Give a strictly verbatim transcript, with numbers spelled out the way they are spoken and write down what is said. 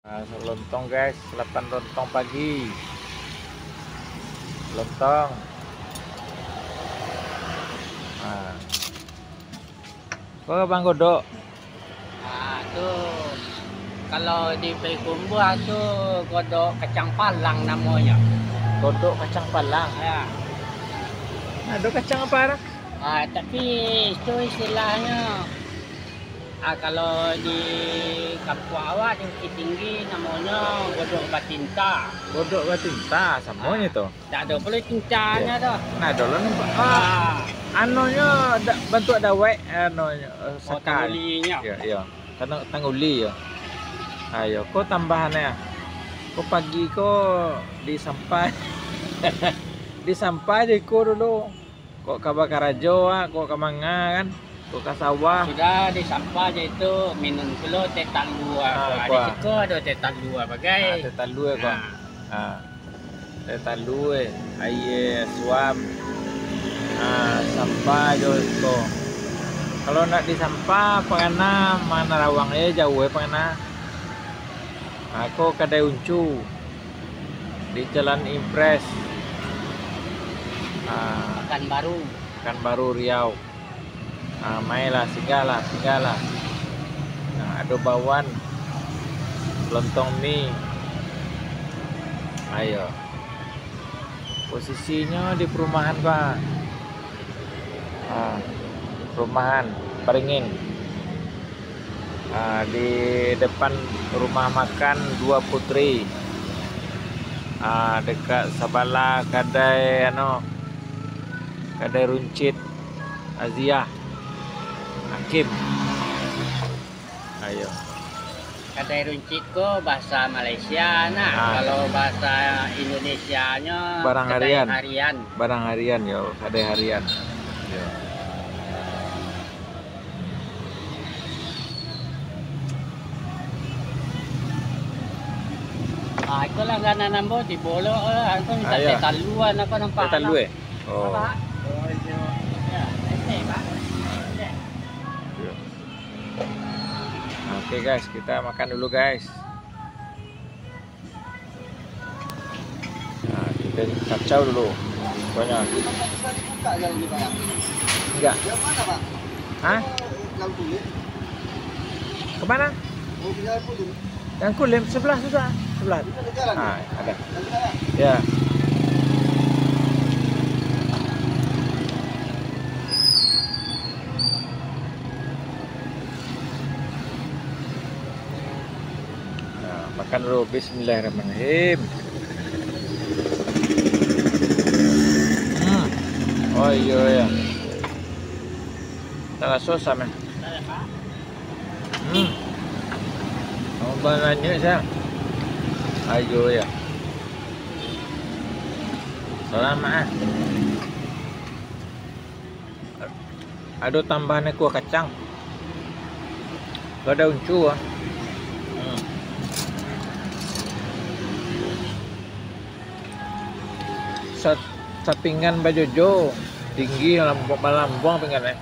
Nah, lontong, guys, salapan lontong pagi. Lontong. Nah. Ko Abang godok? Ah, tu, kalau di Payakumbuah tu, godok kacang palang namonyo. Godok kacang palang? Ya. Ado kacang apo, Bang? Ah, tapi itu istilahnyo, ah, kalau di kampuang awak, di Bukik Tinggi, namonyo godok batinta. Godok batinta, samonyo tu. Dak ado pulo tintanyo tu. Nah, ado lah nampak. Ah, anonyo da-, bantuak dawek, anonyo, eh, Oh, sakai. Tanggulinyo. Yo, yo. Tang-, tangguli yo. Ayo, ko tambahannyo. Ko pagi ko disampai. Disampai jo iko dulu. Kok ka bakarajo, ah, kok ka manga kan. Kok ka sawah. Sudah disampai jo itu, minum pulo teh talua. Ah, Ado kuah. Siko ado teh talua bagai. Ah, teh talua, kuah. Ah. Ah. Teh talua, aia suam. Ah, sampai jo ko. Kalau nak disampai, pakana, Manarawang, eh, jauah, eh, pakana. Ah, ko Kadai Uncu. Di Jalan Impres. Ah. Pekanbaru. Pekanbaru, Riau. Ah, mailah, singgahlah, singgahlah. Nah, ado bakwan, lontong mi. Ayo. Posisinyo di perumahan ko, ah. Ah, perumahan Paringin. Ah, di depan rumah makan Dua Putri. Ah, dekat sabalah kadai, anu, Kadai Runcit Aziah Hakim. Ayo. Kadai runcit ko bahasa Malaysia, nah. Ah. Kalau bahasa Indonesianyo Barang kedai harian. Harian. Barang harian, yo, kadai harian. Yo. Ah, iko langganan ambo di Bolok, eh, angko minta Ah, yo. Teh talua, napa nampak Teh talua, lah. Eh? Oh. Apa? Oh, iyo. Ya, ini, Pak. Yo. Oke, guys, kita makan dulu, guys. Nah, kita kacau dulu. Banyak. Enggak. Hah? Kemana? Yang Kulim sebelah sudah, sebelah. Ah, ada. Ya. Nah, makan dulu. Bismillahirrahmanirrahim. Hmm. Oh, iyo, ya. Talaso sama. Hmm. Abang nanya saya. Ayo, ya. Salamat, ah. Ado tambahan kuah kacang. Kadai Uncu, ah. Hmm. Sa-, sapinggan bajojo, tinggi, lambu-, malambuang pinggan, eh.